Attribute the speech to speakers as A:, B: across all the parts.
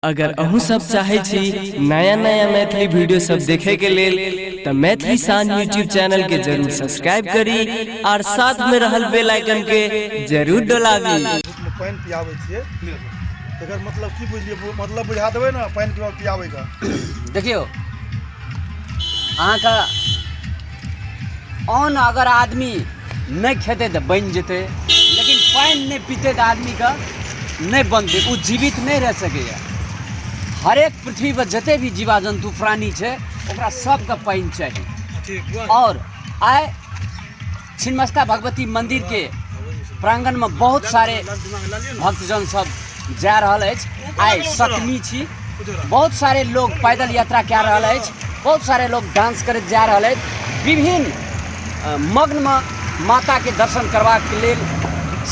A: अगर अहूँ सब चाहे छी नया नया मैथिली वीडियो सब देखे के लेल त मैथिली शान यूट्यूब चैनल के जरूर सब्सक्राइब करी और साथ में रहल बेल आइकन के जरूर डोलाबी।
B: धूपमे पानि पियाबै छियै, एकर मतलब की बुझलियै? मतलब बुझा देबै ने पानि पियाबैके।
C: देखियौ, अहाँके अन्न अगर आदमी नहि खेतै तऽ बनि जेतै, लेकिन पानि नहि पीतै तऽ आदमीके नहि बनतै, ओ जीवित नहि रहि सकैए। हरेक पृथ्वीपर जते भी जीवा जन्तु प्राणी छै, ओकरा सबके पानि चाही। आओर आइ छिन्नमस्ता भगवती मन्दिरके प्राङ्गणमे बहुत सारे भक्तजन सब जा रहल अछि। आइ सप्तमी छी, बहुत सारे लोग पैदल यात्रा कए रहल अछि, बहुत सारे लोग डांस करैत जा रहल अछि। विभिन्न मग्नमे माताके दर्शन करबाक लेल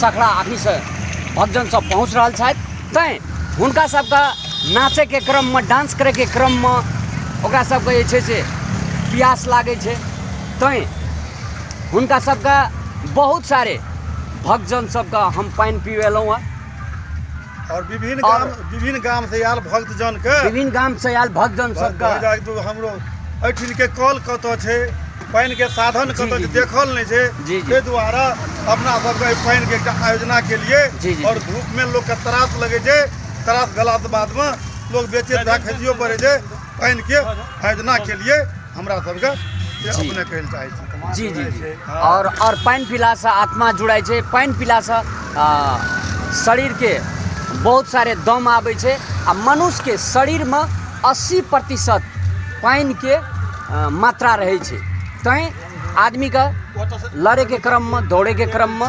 C: सखड़ा अखनीसँ भक्तजन सब पहुँच रहल छथि। तैँ हुनका सबके नाचैके क्रममे, डांस करैके क्रममे ओकरा सबके जे छै से प्यास लागै छै। तैँ हुनका सबके बहुत सारे भक्तजन सबके हम पानि पिबेलहुँ हँ।
B: और विभिन्न गाम, विभिन्न गाम से आयल भक्तजन के,
C: विभिन्न गाम से आयल भक्तजन सबके
B: हमरो एहिठिन के कल कतऽ छै, पानि के साधन कतऽ छै, देखल नहि छै। ताहि दुआरे अपना सबके एहि पानि के एकटा आयोजना के लिए। और धूप में लोग के त्रास लगै छै, त्रास भेला के बाद में लोग बेचे भए खसियो पड़ै छै। पानि के आयोजना के लिए हमरा सबके अपने कहै लए चाहै छी।
C: जी जी जी और पानि पीलासँ आत्मा जुड़ै छै, पानि पीलासँ शरीरके बहुत सारे दम आबै छै। आ मनुष्यके शरीरमे 80% पानिके मात्रा रहै छै। तैँ आदमीके लड़ैके क्रममे, दौड़ैके क्रममे,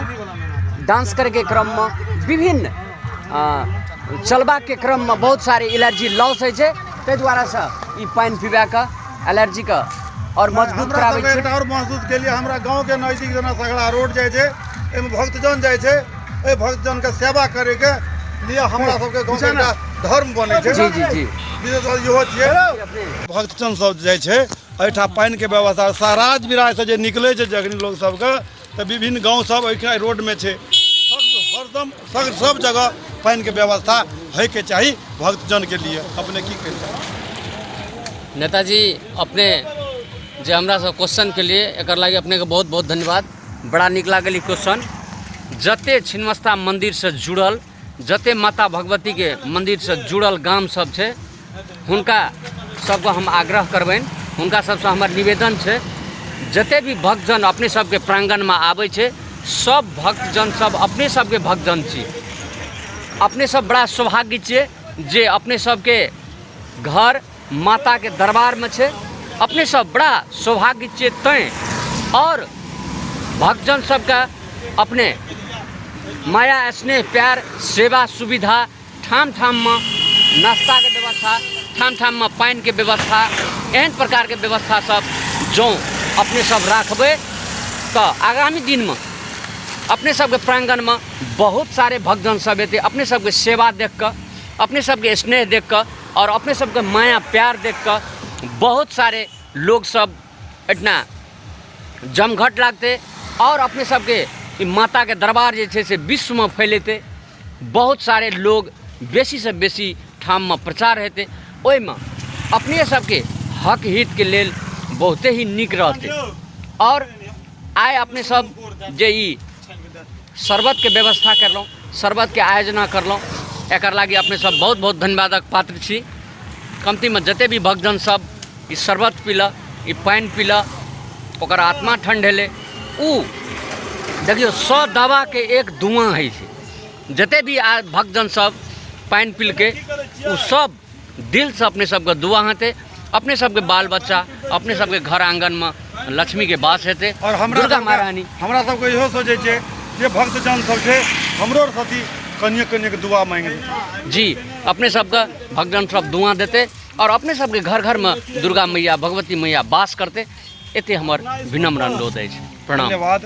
C: डांस करैके क्रममे, विभिन्न चलबाके क्रममे बहुत सारे एलर्जी लॉस होइ छै। ताहि दुआरेसँ ई पानि पीबाके एलर्जीके आओर मजबूत कराबै छै।
B: आओर महसूस केलिए हमरा गाँवके नजदीक जेना सगड़ा रोड जाइ छै, एहिमे भक्तजन जाइ छै। एहि भक्तजनके सेवा करैके लिए हमरा सबके गाँवके एकटा धर्म बनै छै।
C: जी जी जी
B: विशेष इहो छियै, भक्तजन सब जाइ छै, एहिठाम पानिके व्यवस्था। सहराज बिराजसँ जे निकलै छै जखन लोक सबके, तऽ विभिन्न गाँव सब एहिठाम रोडमे छै, हरदम सब जगह पानिके व्यवस्था होइके चाही भक्तजनके लिए। अपने की कहै?
C: नेताजी, अपने जे हमरासँ क्वेश्चन केलिए, एकर लागि अपनेके बहुत बहुत धन्यवाद। बड़ा नीक लागल ई क्वेश्चन। जते छिन्नमस्ता मन्दिरसँ जुड़ल, जते माता भगवतीके मन्दिरसँ जुड़ल गाम सब छै, हुनका सबके हम आग्रह करबनि, हुनका सबसँ हमर निवेदन छै, जते भी भक्तजन अपने सबके प्राङ्गणमे आबै छै, सब भक्तजन सब अपने सबके भक्तजन छी। अपने सब बड़ा सौभाग्य छियै जे अपने सबके घर माताके दरबारमे छै। अपने सब बड़ा सौभाग्य छियै। तैँ आओर भक्तजन सबके अपने माया, स्नेह, प्यार, सेवा, सुविधा, ठाम ठाममे नाश्ताके व्यवस्था, ठाम ठाममे पानिके व्यवस्था, एहन प्रकारके व्यवस्था सब जँ अपने सब राखबै तऽ आगामी दिनमे अपने सबके प्राङ्गणमे बहुत सारे भक्तजन सब एतै। अपने सबके सेवा देखिकऽ, अपने सबके स्नेह देखिकऽ आओर अपने सबके माया प्यार देखिकऽ बहुत सारे लोग सब एहिठिना जमघट लागतै आओर अपने सबके ई माताके दरबार जे छै से विश्वमे फैलेतै। बहुत सारे लोग बेसीसँ बेसी ठाममे प्रचार हेतै। ओहिमे अपने सबके हक हितके लेल बहुते ही नीक रहतै। आओर आइ अपने सब जे ई शरबतके व्यवस्था करलहुँ, शरबतके आयोजना करलहुँ, एकर लागि अपने सब बहुत बहुत धन्यवादक पात्र छी। कमतीमे जते भी भक्तजन सब ई शरबत पीलक, ई पानि पीलक, ओकर आत्मा ठण्ढेलै। ओ देखियौ, 100 दवाके एक धुआँ होइ छै। जते भी भक्तजन सब पानि पीलकै, ओ सब दिलसँ अपने सबके दुआ हेतै। अपने सबके बाल बच्चा, अपने सबके घर आङ्गनमे लक्ष्मीके वास हेतै।
B: आओर हमरा
C: दुर्गा महारानी।
B: हमरा सबके इहो सोचै छै जे भक्तजन सब छै, हमरो सती कनिए कनिए दुआ मांगि।
C: जी, अपने सबके भक्तजन सब दुआ देतै आओर अपने सबके घर घरमे दुर्गा मैया, भगवती मैया वास करतै। एते हमर विनम्र अनुरोध अछि। प्रणाम।
B: धन्यवाद।